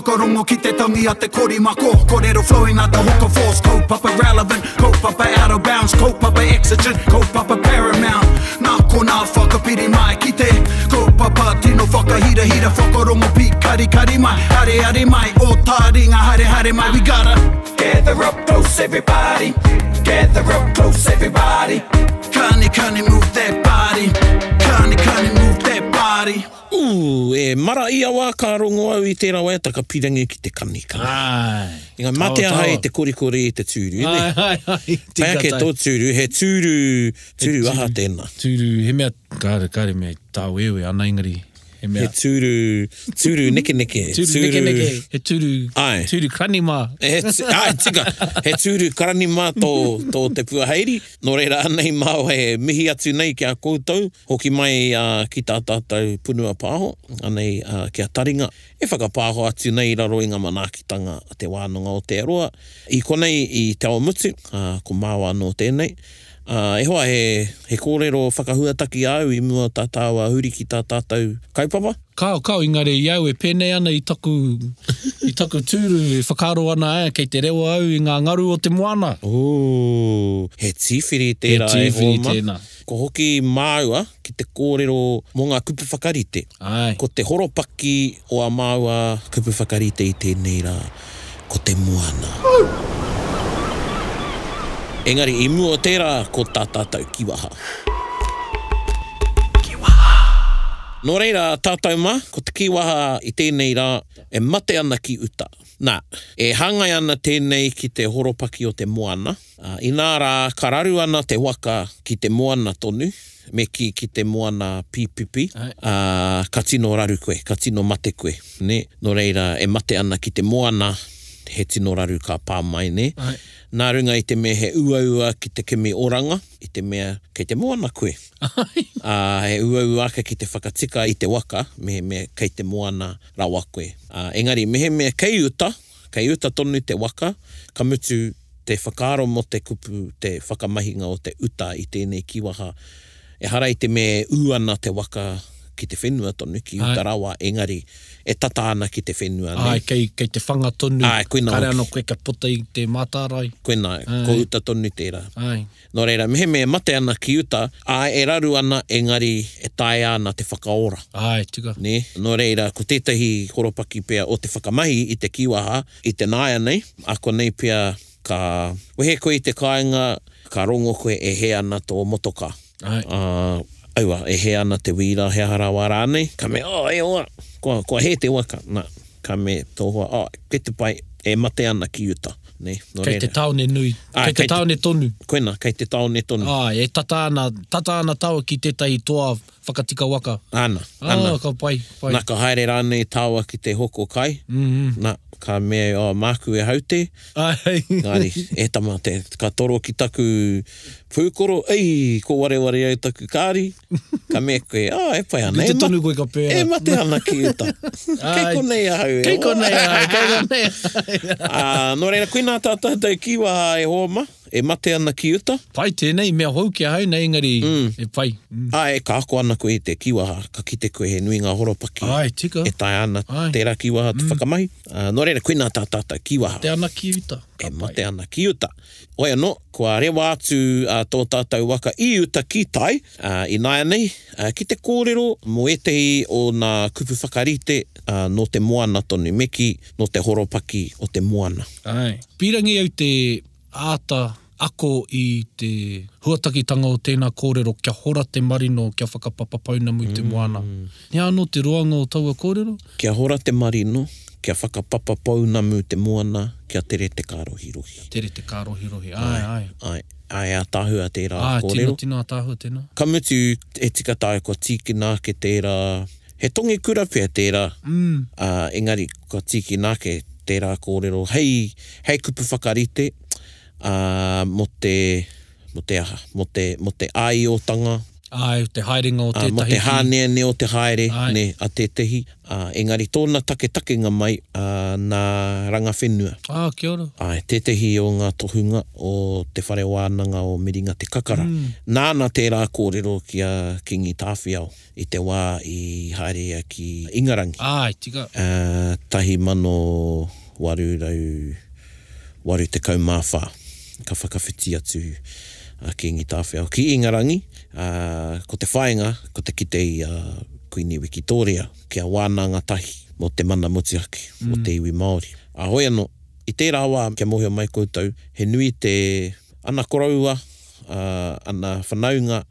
Whakarongo ki te tangi a te korimako Korero flowing like the hook of force Kaupapa relevant, kaupapa out of bounds Kaupapa exigent, kaupapa paramount Nā konā whakapiri mai ki te Kaupapa tino whakahirahira Whakarongo pīkarikari mai Areare mai, o tāringa haere haere mai We gotta gather up close everybody Gather up close everybody Kani kani move that body Kani kani move that body Ooh, e mara ia wā ka rongo au i tērā waiata ka pirangi ki te kanikani. Āe. Engari mā te Tawa, aha tawa. i te korikori i te tūru, nē? Āe, āe, āe, Pai tika ake tai. tō tūru, he tūru, tūru aha tēnā? Tūru, he mea, kāre, kāre mea tāwewe ana engari, he mea. He tūru, tūru nekeneke. Tūru nekeneke, he tūru, Āe. tūru karanimā. He, āe, tika, he tūru karanimā tō, tō Te Puaheiri. Nō reira, anei māua e mihi atu nei ki a koutou, hoki mai ki tā tātou punua pāho, anei ki a Taringa, e whakapāho atu nei i raro i ngā manaakitanga a Te Wānanga o Aotearoa. I konei i Te Awamutu, ko māua anō tēnei. Ā, e hoa, he, he kōrero whakahuataki āu i mua o tā tāua huri ki tā tātou kaupapa? Kāo, kāo, engari i au e pēnei ana i taku, i taku tūru e whakaaro ana ā, kei te rewa au i ngā ngaru o te moana. Ooh, he tīwhiri tērā e hoa He tīwhiri mā. tēnā. Ko hoki māua ki te kōrero mō ngā kupu whakarite. Āe. Ko te horopaki o ā māua kupu whakarite i tēnei rā, ko te moana. Engari i mua o tērā, ko tā tātou kiwaha. Kiwaha! Nō reira, tātou mā, ko te kiwaha i tēnei rā, e mate ana ki uta. Nā, e hāngai ana tēnei ki te horopaki o te moana. Ā, inā rā, ka raru ana te waka ki te moana tonu, me kī ki te moana pīpipi, ā, ka tino raru koe, ka tino mate koe, nē. Nō reira, e mate ana ki te moana, he tino raru ka pā mai, nē. Nā runga i te mea he uaua ki te kimi oranga, i te mea kei te moana koe. Ā, he uaua ake ki te whakatika i te waka, mehemea kei te moana rawa koe. Ā, engari mehemea kei uta, kei uta tonu te waka, ka mutu, te whakaaro mō te kupu, te whakamahinga o te uta i tēnei kīwaha, ehara i te mea e ū ana te waka ki te whenua tonu, ki uta rawa, engari e tata ana ki te whenua, nē? Āe, kei, kei te whanga tonu, Āe, koina kāre hoki. anō koe kia puta i te mātārae. Koina, ko uta tonu tērā. Āe. Nō reira, mehemea e mate ana ki uta, āe, e raru ana, engari e taea ana te whakaora. Āe, tika. Nē? Nō reira, ko tētahi horopaki pea o te whakamahi i te kīwaha, I te nāianei, a konei pea ka wehe koe i te kāinga, ka rongo koe e hē ana tō motokā. Āe. Ā, aua, e hē ana te wīra, he aha rawa rānei, ka mea, oh, e hoa, kua, kua hē te waka. Nā, ka mea tō hoa, oh, kei te pai, e mate ana ki uta, nē, nō Kei te reira. tāone nui, Āe, kei te tāone tonu. Koina, kei te tāone tonu. Āe, e tata ana, tata ana tāua ki tētahi toa whakatika waka. Ana, ana. Ah, ka pai, pai. Na, ka haere rānei tāua ki te hoko kai. Mm -hmm. Na, ka mea, oh, māku e haute. Ai. Engari, e tama, te, ka toro ki taku pūkoro, ei, ko wareware au taku kāri. Ka mea koe, oh, e pai ana. Rite tonu koe ka pērā. E mate ana ki uta. Kei konei ahau e Kei konei ahau, kei konei ahau. Ah, nō reira, koinā tā tātou kīwaha e hoa mā. E mate ana ki uta. Pai tēnei, mea hou ki ahau nei, engari e pai. Āe, ka ako ana koe i te kīwaha, ka kite koe he nui ngā horopaki Āe, tika. e taea ana Āe. tērā kīwaha te whakamahi. Ā, nō reira, koinā tā tātou kīwaha. Mate ana ki uta. E mate ana ki uta. Hoi anō, kua rewa atu tō tātou waka i uta ki tai, ā, ināianei, ki te kōrero mō ētehi o nā kupu whakarite nō te moana tonu, me kī, nō te horopaki o te moana. Āe. Pīrangi au te āta ako i te huatakitanga o tēnā kōrero kia hora te marino, kia whakapapa pounamu te moana. He aha anō te roanga o taua kōrero? Kia hora te marino, kia whakapapa pounamu te moana, kia tere te kārohirohi. Kia tere te kārohirohi, āe, āe. Āe, āe, ātaahua tērā Āe, kōrero. tino, tino ātaahua tēnā. Ka mutu, e tika tāu kua tīkina ake tērā, he tongikura pea tērā, ā, engari kua tīkina ake tērā kōrero hei, hei kupu whakarite, ā, mō te, mō te aha, mō te, mō te āiotanga. Āe, te haerenga o tētahi ki. Mō te hāneanea o te haere, nē, a tētahi, ā, engari tōna taketakenga mai, ā, nā Rangawhenua. Ā, kia ora. Āe, tētahi o ngā tohunga o Te Whare Wānanga o Miringa Te Kakara. Nāna tērā kōrero ki a Kīngi Tāwhiao i te wā i haere ia ki Ingarangi. Āe, tika. Ā, 1884, ka whakawhiti atu a Kīngi Tāwhiao ki Ingarangi, ā, ko te whāinga ko te kite i a Kuini Wikitōria kia wānanga tahi mō te mana motuhake o te iwi Māori. Ā, hoi anō, i tērā wā, kia mōhio mai koutou, he nui te ana koroua, ā, ana whanaunga,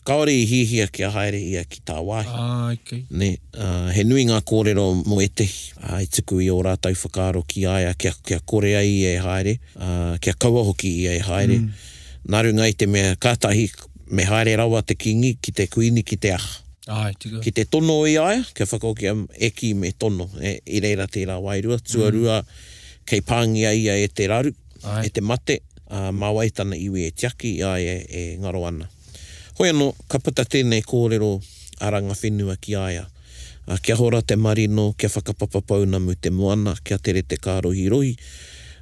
kāore i hiahia kia haere ia ki tāwāhi. Ā, okay. Nē, ā, he nui ngā kōrero mō ētehi, ā, i tuku i ō rātou whakaaro ki a ia kia, kia kore ai ia e haere, ā, kia kaua hoki ia e haere. Nā runga i te mea, kātahi, me haere rawa te Kīngi ki te Kuini ki te aha? Āe, tika. Ki te tono i a ia, kia whakahokia e kī me tono, e, i reira tērā wairua. Tuarua, kei pāngia ia e te raru, e te mate, ā, mā wai tana iwi e tiaki i a ia e ngaro ana. Hoi anō, ka puta tēnei kōrero a Rangawhenua ki a ia, ā, kia hora te marino, kia whakapapa pounamu te moana, kia tere te kārohirohi,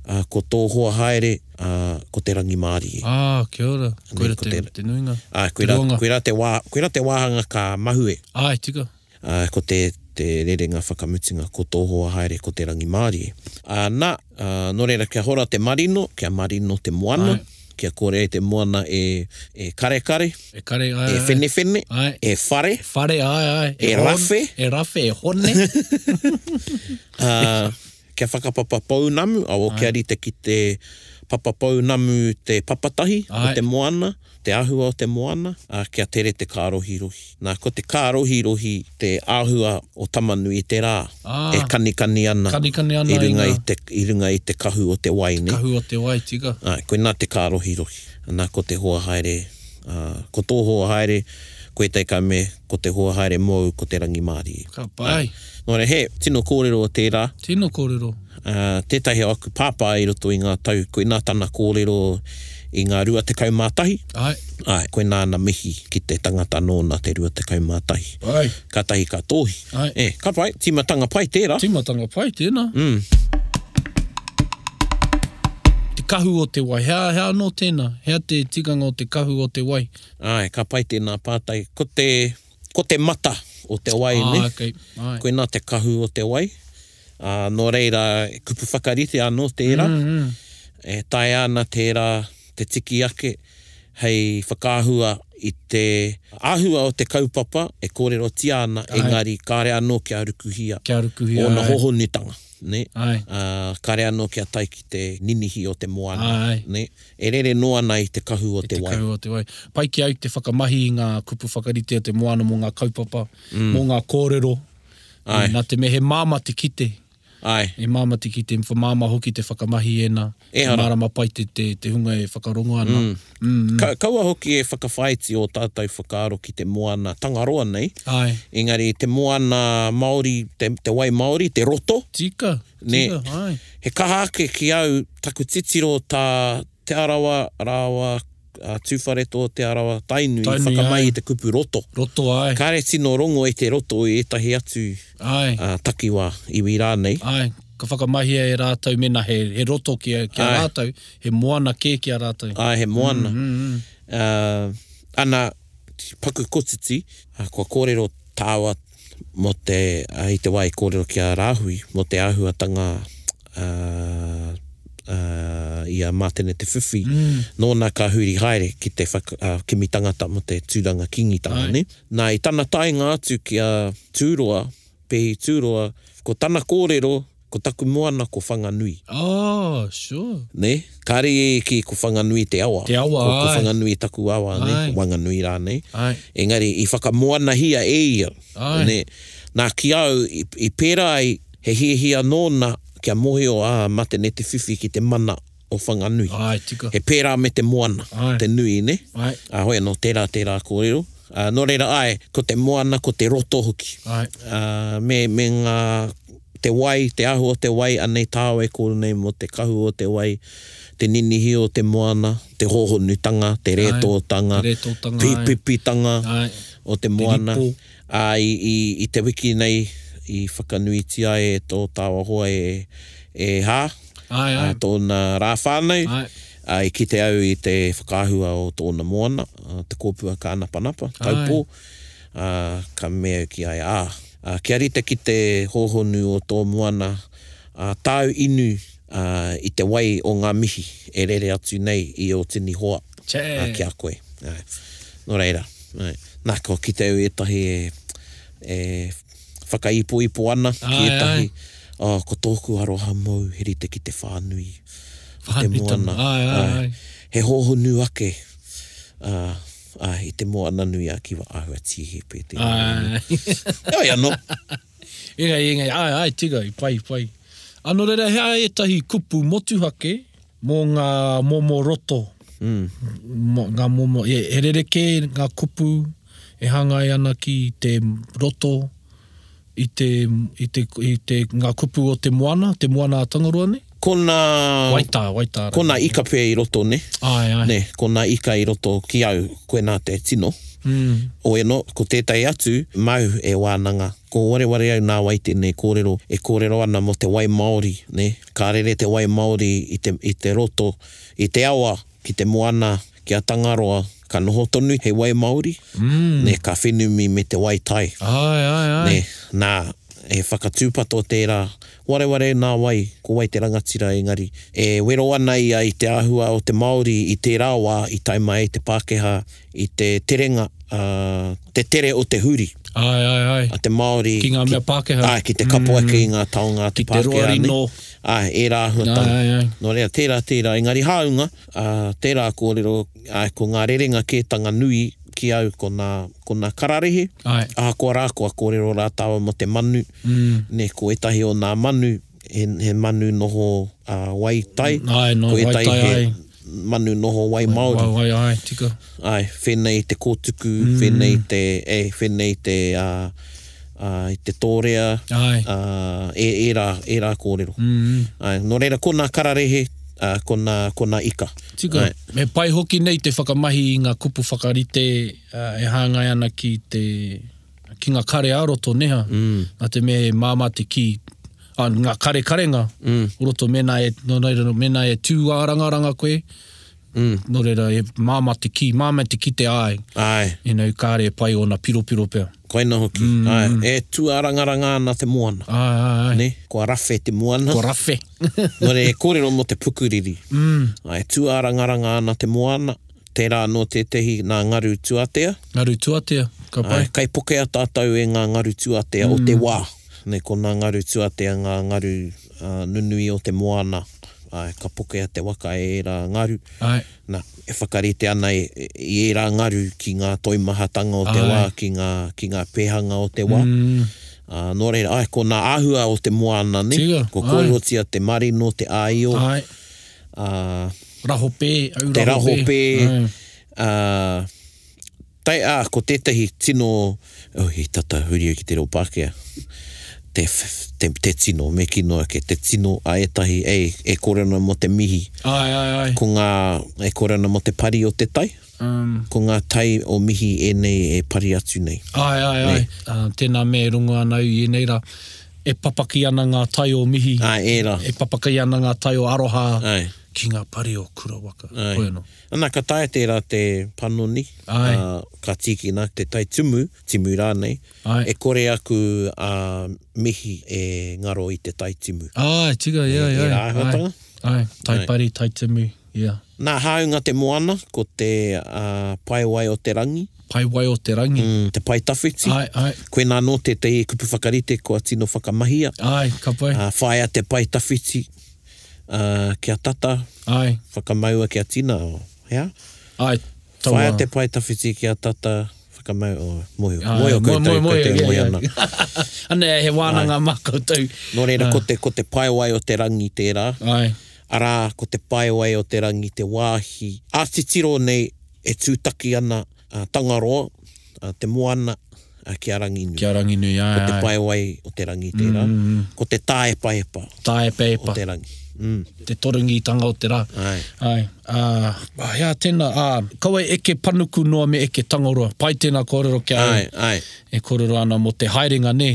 ā, ko tō hoa haere, ā, ko te rangimārie. Ā, kia ora. Koira te, te nuinga. Ā, koira, koira te wā, koira te wāhanga ka mahue. Āe, tika. Ā, ko te, te rerenga whakamutunga, ko tō hoa haere ko te rangimārie. Ā, nā, ā, nō reira kia hora te marino, kia marino te moana, Āe. kia kore ai te moana e, e karekare, E kare, āe, e āe. whenewhene, Āe. e whare. E whare, āe, āe. E rawhe. E rawhe, e hone. Ā, Kia whakapapa pounamu, awo kia rite ki te papa pounamu te papatahi o te moana, te āhua o te moana, ā, kia tere te kārohirohi. Nā, ko te kārohirohi te āhua o Tamanui-te-rā e kanikani ana i runga i te, i runga i te kahu o te wai, nē? Kahu o te wai, tika. Āe, koinā te kārohirohi. Nā, ko te hoa haere, ā, ko tō hoa haere, koe tei ka me, ko te hoa haere mōu, ko te rangimārie. Ka pai. Nō reira, he tino kōrero tērā. Tino kōrero. Ā, tētahi o aku pāpā i roto i ngā tau, koinā tana kōrero i ngā 21. Āe. Āe, koinā ana mihi ki te tangata nōna te 21. Āe. Kātahi ka tōhi. Āe. E, ka pai, tīmatanga pai tērā. Tīmatanga pai tēnā. Mm. Te kahu o te wai, hea, hea anō tēnā? Hea te tikanga o te kahu o te wai? Āe, ka pai tēnā pātai. Ko te, ko te mata o te wai, nē? Ā, okay, āe. Koinā te kahu o te wai. Ā, nō reira, kupu whakarite anō tērā. E taea ana tērā te tiki ake hei whakaahua i te āhua o te kaupapa e kōrerotia ana, engari kāre anō kia rukuhia Kia rukuhia, ōna āe. hohonutanga, nē? Āe. Ā, kāre anō kia tae ki te ninihi o te moana, Āe. nē? E rere noa ana i te kahu o te I wai. te kahu o te wai. Pai ki au te whakamahi i ngā kupu whakarite o te moana mō ngā kaupapa, mō ngā kōrero. Āe. Nā te mea he māmā te kite. Āe. He māmā te kite, he māmā hoki te whakamahi ēnā. Ehara. He mārama pai te, te, te hunga e whakarongo ana. Mm. Ka, kaua hoki e whakawhāiti ō tātou whakaaro ki te moana Tangaroa nei. Āe. Engari te moana Māori, te, te wai Māori, te roto. Tika, Nē. tika, āe. He kaha ake ki au taku titiro tā Te Arawa rāua a Tūwharetoa, Te Arawa, Tainui, Tainui, whakamai āe. i te kupu roto. Roto, āe. Kāre tino rongo i te roto i ētahi atu Āe. takiwā, iwi rānei. Āe, ka whakamahia e rātou mēnā he, he roto ki a, ki a Āe. rātou, he moana kē ki a rātou. Āe, he moana. Ana, paku kotiti, kua kōrero tāua mō te, i te wā i kōrero ki a Rāhui, mō te āhuatanga i a Mātene Te Whiwhi, nōna ka huri haere ki te whaka, kimi tangata mō te tūranga kīngitanga, nē. Nā, i tana taenga atu ki a Tūroa, Pehi Tūroa, ko tana kōrero, Ko taku moana ko Whanganui. Oh, sure. Nē? Kāre ia i kī ko Whanganui te awa. Te awa, Ko, ko āe. Whanganui taku awa, nē? Āe. Ko Wanganui rānei. Āe. Engari, i whakamoanahia e ia. Āe. Nē? Nā, ki a au, i, i pērā ai, he hiahia nōna kia mōhio a Matene Te Whiwhi ki te mana o Whanganui. Āe, tika. He pērā me te moana, Āe. te nui, nē? Āe. Ā, hoi anō, tērā, tērā kōrero. Ā, nō reira, āe, ko te moana, ko te roto hoki. Āe. Ā, me, me ngā. Te wai, te ahu o te wai, anei tāu e kōrero nei mō te kahu o te wai, te ninihi o te moana, te hōhonutanga, te rētōtanga, pīpipitanga o te moana. Ā, i, i, i te wiki nei i whakanuitia ai e tō tāua hoa e, e Hā, ā, tōna rā whānau, ā, i kite au i te whakaahua o tōna moana, te kōpua kānapanapa, Taupō. Ā, ka mea au ki a ia, Ā, ā, kia rite ki te hōhonu o tō moana, ā, tāu inu, ā, i te wai o ngā mihi e rere atu nei i ō tini hoa, ā, ki a koe. Āe. Nō reira, āe. Nā, kua kite au ētahi e, e whakaipoipo ana ki ētahi, Ā, ko tōku aroha mōu he rite ki te whānui o te moana. Āe. He hōhonu ake, ā, Āe, i te Moana nui a Kiwa āhua tīhepe tērā ingoa. Heoi anō. Engari, engari, āe, āe, tika, i pai, i pai. Ā, nō reira, he aha ētahi kupu motuhake mō ngā momo roto? Mō ngā momo, he, he rerekē ngā kupu e hāngai ana ki te roto i te, i te, i te, ngā kupu o te moana, te moana a Tangaroa nei? Ko nā. Waitā, waitā. Ko nā ika pea i roto, nē? Āe, āe. Nē, ko nā ika i roto ki au, koinā te tino. Mm. Oi anō, ko tētahi atu, māu e wānanga. Ko wareware au nā wai tēnei kōrero e kōrero ana mō te wai māori, nē? Ka rere te wai māori i te, i te roto, i te awa, ki te moana, ki a Tangaroa, ka noho tonu he wai māori, nē, ka whenumi me te wai tai. Āe, āe, āe. Nē, nā, he whakatūpato tērā, wareware nā wai, ko wai te rangatira engari, e wero ana ia i te āhua o te Māori i tērā wā i tae mai ai te Pākehā i te terenga, ā, te tere o te huri. Āe, āe, āe. A te Māori. Ki ngā mea Pākehā. Āe, ki te kapo ake i ngā taonga a te Pākehā. Ki te roa rino. Āe, ērā āhuatanga. Āe, āe, āe. Nō reira, tērā, tērā, engari hāunga, ā, tērā kōrero, āe, ko ngā rerenga kētanga nui ki au ko nā, ko nā kararehe. Āe. Ahakoa rā, kua kōrero rā tāua mō te manu, nē, ko ētahi o nā manu, he, he manu noho, ā, wai tai. Āe, noho ko wai ētahi tai, he āe. manu noho wai māori. Wai, wai, āe, tika. Āe, whēnei i te kōtuku, whēnei i te, e, whēnei i te, ā, ā, i te tōrea, Āe. ā, e, ērā, ērā kōrero. Āe, nō reira, ko nā kararehe, ā, ko nā, ko nā ika. Tika. Āe. Me pai hoki nei te whakamahi i ngā kupu whakarite e hāngai ana ki te, ki ngā kare ā-roto, nē hā? Nā te mea he māmā te kī, ā, ngā karekarenga o roto mēnā e, nō reira, mēnā e tū ārangaranga koe, nō reira, he māmā te kī, māmā te kite āe. Āe. You know, kāre e pai ōna piropiro pea. Koina hoki. Āe, e tū ārangaranga ana te moana. Āe, āe, āe. Nē, kua rawhe te moana. Kua rawhe. Nō reira, e kōrero mō te pukuriri. Āe, tū ārangaranga ana te moana. Tērā anō tētehi nā Ngaru Tuatea. Ngaru Tuatea, ka pai. Āe, kai pokea tātou e ngā Ngaru Tuatea o te wā. Nei, ko nā Ngaru Tuatea ngā ngaru nunui o te moana. Āe, ka pokea te waka e ērā ngaru. Āe. Nā, e whakarite ana i ērā ngaru ki ngā toimahatanga o te wā, ki ngā, ki ngā pēhanga o te wā. Ā, nō reira, āe, ko nā āhua o te moana, nē? Tika, Ko āe. kōrerotia te marino, te āio. Āe. Ā. Rahopē, au Te rahopē. rahopē, ā, tae, ā, ko tētahi tino, oh, i tata huri au ki te reo Pākehā, te, te, te tino, me kī noa ake, te tino a ētahi, e, e kōrero ana mō te mihi. Āe, āe, āe. Ko ngā, e kōrero ana mō te pari o te tai, ko ngā tai o mihi ēnei e pari atu nei. Āe, āe, āe. Ā, tēnā mea e rongo ana au i ēnei rā, e papaki ana ngā tai o mihi. Āe, ērā. E papaki ana ngā tai o aroha. Āe. Ki ngā pari o Kurawaka. Āe. Koe anō. Ana, ka taea tērā te panoni, Āe. ā, ka tīkina te tai tumu, timu rānei, Āe. e kore aku, ā, mihi e ngaro i te tai timu. Āe, tika, ia, ia. Ērā āhuatanga. Āe, tai pari, tai timu, ia. Nā, hāunga te moana, ko te, ā, paewai o te rangi. Paewai o te rangi. Mm, te pae tawhiti. Āe, āe. Koinā anō tētahi kupu whakarite kua tino whakamahia. Āe, ka pai. Ā, whāia te pae tawhiti. Ā, kia tata. Āe. Whakamaua kia tina, o, hea? Āe, taua. Whaia te pae tawhiti kia tata, whakamau, o, moe, Āe, moe o moe, koutou, moe, moe, koutou e moe ia, ia. ana. Ana, he wānanga mā koutou. Nō reira, ko te, ko te paewai o te rangi tērā. Āe. Arā, ko te paewai o te rangi te wāhi ā-titiro nei e tūtaki ana a Tangaroa, a te moana, ki a Ranginui. Ki a Ranginui, āe, Ko te āe. paewai o te rangi tērā. Ko te tāepaepa Tāepaepa. o te rangi. Mm. Te torongitanga o te rā. Āe. Āe. Ā, hea tēnā, ā, kaua e eke panuku noa me eke Tangaroa. Pai tēnā kōrero ki a au. Āe, āe. E kōrero ana mō te haerenga, nē?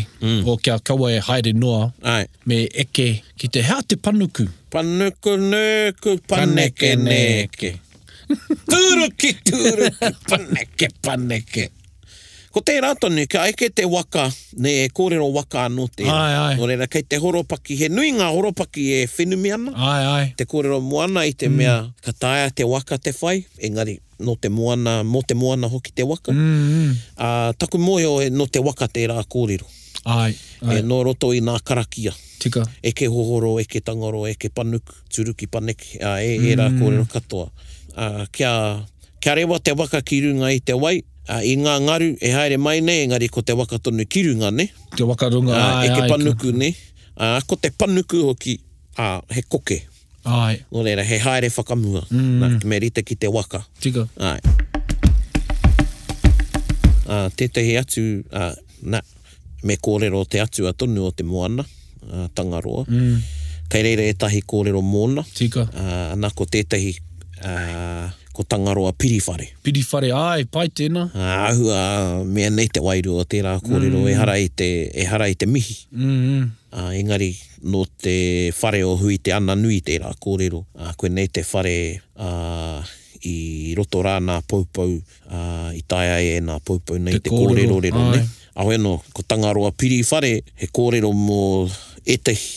O kia kaua e haere noa. Āe. Me eke ki te, hea te panuku? Panuku nuku, paneke neke. Tūruki, tūruki, paneke, paneke. Ko tērā tonu, kia eke te waka, nē, e kōrero waka anō tērā. Āe, āe. Nō reira, kei te horopaki, he nui ngā horopaki e whenumi ana. Āe, āe. Te kōrero moana i te mea ka taea te waka te whai, engari nō te moana, mō te moana hoki te waka. Ā, taku mōhio nō te waka tērā kōrero. Āe, āe. E nō roto i nā karakia. Tika. Eke hohoro, eke tangaro, eke panuku, turuki paneke, ā, e ērā kōrero katoa. Ā, kia, kia rewa te waka ki runga i te wai, ā, i ngā ngaru e haere mai nei, engari ko te waka tonu ki runga, nē? Te waka runga, Ā, āe, eke āe. panuku, nē? Ā, ko te panuku hoki, ā, he koke. Āe. Nō reira, he haere whakamua. Nā, me rite ki te waka. Tika. Āe. Ā, tētahi atu, ā, nā, me kōrero te atua tonu o te moana, ā, Tangaroa. Kei reira ētahi kōrero mōna. Tika. Ā, ana ko tētahi, ā, ko Tangaroa Piriwhare. Piriwhare, āe, pai tēnā. Ā, āhua mea nei te wairua o tērā kōrero, ehara i te, ehara i te mihi. Ā, engari, nō te whare o Hui Te Ananui tērā kōrero. Ā, koinei te whare, ā, i roto rā nā poupou, ā, i taea ai e nā poupou nei te kōrerorero, nē. Ahoe anō, ko Tangaroa Piriwhare, he kōrero mō ētahi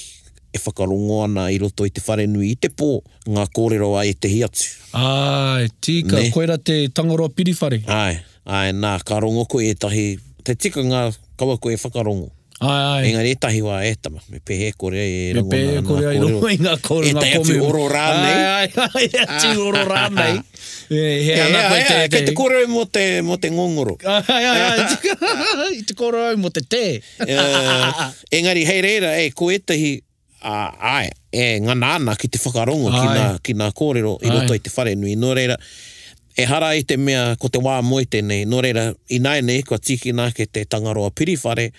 e whakarongo ana i roto i te wharenui i te pō, ngā kōrero a ētahi atu. Āe, tika, Nē. koira te Tangaroa Piriwhare. Āe, āe, nā, ka rongo koe ētahi, te tikanga kaua koe e whakarongo. Āe, āe. Engari ētahi wā, e tama, me pēhea e kore ai e Me rangona pēhea e ngā kore ai kōrero. rongo i ngā kōrero, ngā Ētahi atu kōmeu. oro rānei. Āe, āe, āe, atu oro rānei. E, he E, ana koe āe, te... āe, kei te kōrero mō te, mō te ngongoro. Āe, āe, āe, tika. I te kōrero au mō te tē. Eh, engari hei reira, e, ko ētahi, ā, āe, e ngana ana ki te whakarongo ki Āe. ngā, ki ngā kōrero i roto Āe. i te wharenui. Nō reira, ehara i te mea ko te wā moe tēnei, nō reira, ināianei kua tīkina ake te Tangaroa Piriwhare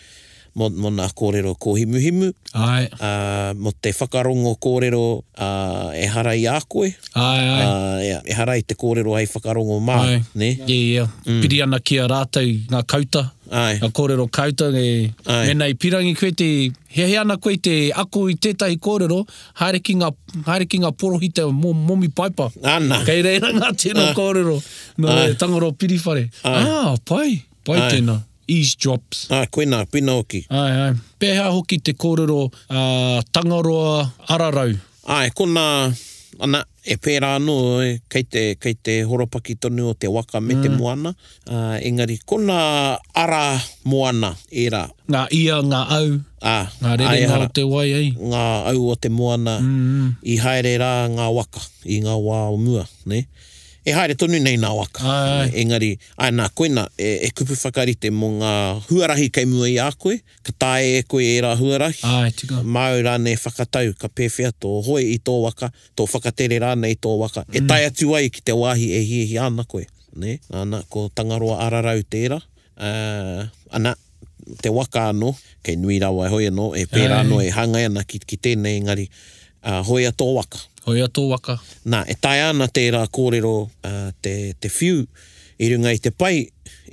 mō, mō ngā kōrero kōhimuhimu, Āe. ā, mō te whakarongo kōrero, ā, ehara i a koe, Āe, āe. ā, ea, ehara i te kōrero hei whakarongo māu, Āe. nē? Yeah, yeah. Piri ana ki a rātou ngā kauta. Āe. Ngā kōrero kauta, e, Āe. mēnā i pirangi koe te, hiahia ana koe te ako i tētahi kōrero, haere ki ngā, haere ki ngā porohita mō Momi Paipa. Ana. Kei reira ngā tino kōrero, nō Āe. reira, Tangaroa Piriwhare. Āe. Ah, pai, pai Āe. tēnā. Eavesdrops. Āe, koinā, pina hoki. Āe, āe. Pēhea hoki te kōrero a Tangaroa Ararau? Āe, konā, ana, e pērā anō, e, kei te, kei te horopaki tonu o te waka me te moana, ā, engari konā ara moana ērā. Ngā ia, ngā au, Ā, ngā āe, rerenga ehara, o te wai, ei. ngā au o te moana i haere rā ngā waka i ngā wā o mua, nē. E haere tonu nei nā waka. Āe, āe. Engari, āe nā, koina, e, e kupu whakarite mō ngā huarahi kei mua i a koe, ka taea e koe ērā huarahi. Āe, tika. Māu rānei e whakatau ka pēwhea tō hoe i tō waka, tō whakatere rānei i tō waka, e tae atu ai ki te wāhi e hiahia ana koe. Nē? Ana, ko Tangaroa Ararau tērā. Ā, ana, te waka anō, kei nui rawa heoi anō, e pērā anō e hāngai ana ki, ki tēnei engari, ā, hoea tō waka. Hoea tō waka. Nā, e taea ana tērā kōrero ā, te, te whiu i runga i te pai,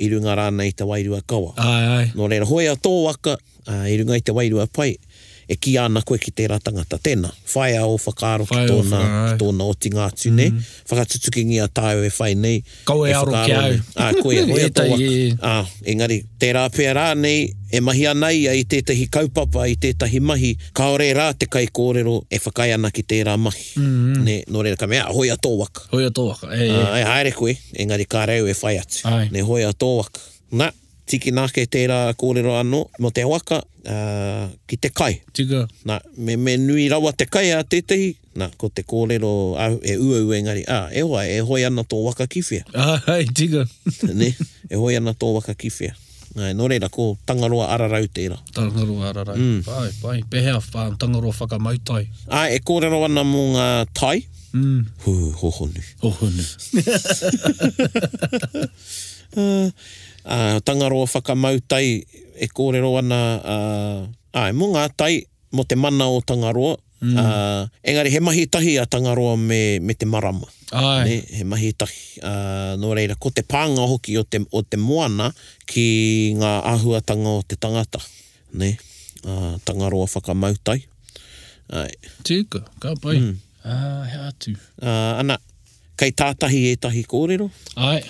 i runga rānei i te wairua kawa. Āe, āe. Nō reira, hoea tō waka ā, i runga i te wairua pai, e kīia ana koe ki tērā tangata. Tēnā, whaia ō whakaaro ki Whaia ō tōna, whakaaro, āe. ki tōna otinga atu nei, whakatutukingia tāu e whai nei, Kaua e e aro ki whakaaro au. nei. Ā, koia, hoea tō Ētahi, waka. e. Ā, engari, tērā pea rānei, e mahi ana ia i tētahi kaupapa, i tētahi mahi, kāore rā te kaikōrero e whakaae ana ki tērā mahi. Nē, nō reira ka mea, hoea tō waka. Hoea tō waka, e, e. Ā, e haere koe, engari kāre au e whai atu. Āe. Nē, hoea tō waka. Nā, tīkina ake tērā kōrero anō mō te waka, ā, ki te kai. Tika. Nā, me, me nui rawa te kai a tētahi, nā, ko te kōrero ā, e uaua engari, ā, e hoa, e hoe ana tō waka ki whea. Āe, tika. Nē, e hoe ana tō waka ki whea. Āe, nō reira, ko Tangaroa Ararau tērā. Tangaroa Ararau. Pai, pai. Pēhea whā, Tangaroa whakamautai. Āe, e kōrero ana mō ngā tai. Mm. Hū, hohonu. Hohonu. Uh, Ā, Tangaroa whakamau tai e kōrero ana, ā, āe, mō ngā tai, mō te mana o Tangaroa, ā, engari he mahi tahi a Tangaroa me, me te marama. Āe. Nē, he mahi tahi. Ā, nō reira, ko te pānga hoki o te, o te moana ki ngā āhuatanga o te tangata, nē, ā, Tangaroa whakamau tai. Āe. Tika, ka pai. Ā, he atu. Ā, ana, kei tātahi ētahi kōrero. Āe.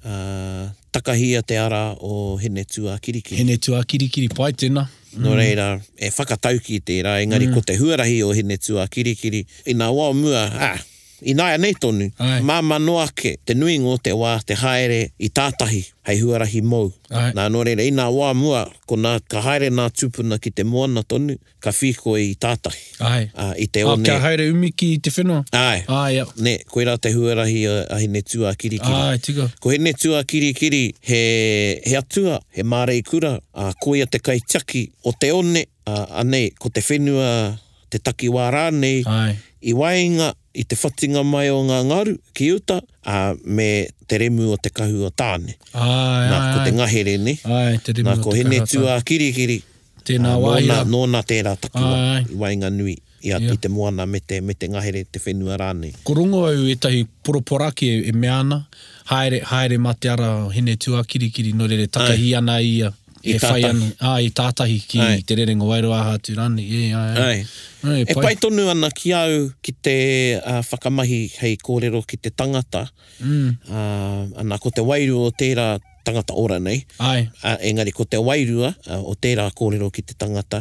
Ā, takahia te ara o Hinetūākirikiri. Hinetūākirikiri, pai tēnā. Nō reira, e whakataukī tērā, engari ko te huarahi o Hinetūākirikiri, ina wā o mua, ā, ināianei tonu, māmā noa ake te nuinga o te wā te haere i tātahi hei huarahi mōu. Nā, nō reira, ina wā mua, ko nā, ka haere nā tūpuna ki te moana tonu, Ka whīkoi i tātahi. Āe. Ā, i te one. Ā, kia haere umi ki te whenua. Āe. Āe, ia. Nē, koirā te huarahi a Hinetū-ā-Kirikiri. Āe, tika. Ko Hinetū-ā-Kirikiri he, he atua, he māreikura, ā, koia te kaitiaki o te one, ā, anei, ko te whenua, te takiwā rānei, Āe. i waenga i te whatinga mai o ngā ngaru ki uta, ā, me te remu o te kahu o Tāne. Āe, āe, Nā, ko te āe. ngahere, nē. Āe, te remu Nā, o ko te kahu o Tāne. Hinetū-ā-Kirikiri, Tēnā wāhi rā. Nōna tērā takiwā Āe. i waenganui i a, Ia. i te moana me te, me te ngahere, te whenua rānei. Ko rongo au ētahi poroporaki e, e mea ana, haere, haere mā te ara o Hinetūākirikiri, nō reira e takahi ana ia, I e whai tātahi. ana, ā, i tātahi ki Āe. te rerenga wairua aha atu rānei, ē, āe, āe. Āe. Āe, E pai. pai tonu ana ki au ki te uh, whakamahi hei kōrero ki te tangata, mm. uh, ana ko te wairua o tērā tangata ora nei, Āe. ā, engari ko te wairua o tērā kōrero ki te tangata,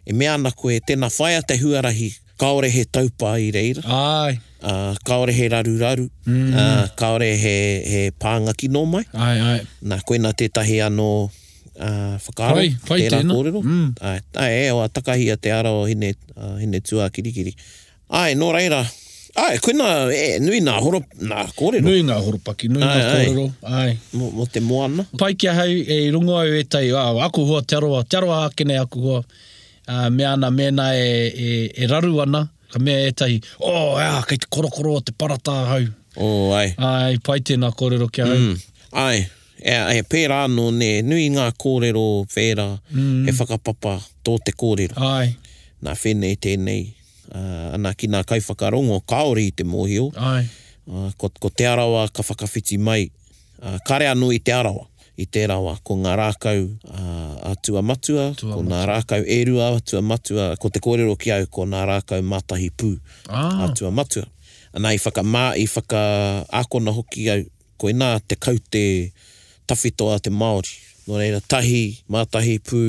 e mea ana koe, tēnā whaia te huarahi, kāore he taupā i reira, Āe. ā, kāore he raruraru, ā, kāore he, he pānga kino mai. Āe, āe. Nā, koinā tētahi anō, ā, whakaaro, Pai, pai tērā tēnā. kōrero. Mm. Āe, āe, e, oa, takahia te ara o Hine, ā, Hinetūākirikiri. Āe, nō reira, āe, koinā, e, nui nā horo, nā kōrero. Nui ngā horopaki, nui ngā Āe, āe. kōrero, āe. Mō, mō te moana. Pai ki ahau, e rongo au ētahi, ā, aku hoa Te Arawa, Te Arawa ake nei aku hoa, ā, mea ana mēnā e, e, e raru ana, ka mea ētahi, oh, ā, kei te korokoro o te parata ahau. Oh, āe. Āe, pai tēnā kōrero ki ahau. Mm, āe, e, e, pērā anō, nē, nui ngā kōrero whērā, he whakapapa tō te kōrero. Āe. Nā whēnei tēnei, ā, ana ki ngā kaiwhakarongo kāore i te mōhio, Āe. ā, ko, ko Te Arawa ka whakawhiti mai, ā, kāre anō i Te Arawa, i tērā wā, ko ngā rākau, ā, a Tuamatua, ko ngā rākau e rua a Tuamatua, ko te kōrero ki au, ko ngā rākau mātahi pū Ah. a Tuamatua. Ana i whakamā, i whakaakona hoki au, koinā te kaute tawhito a te Māori. Nō reira, tahi, mātahi pū,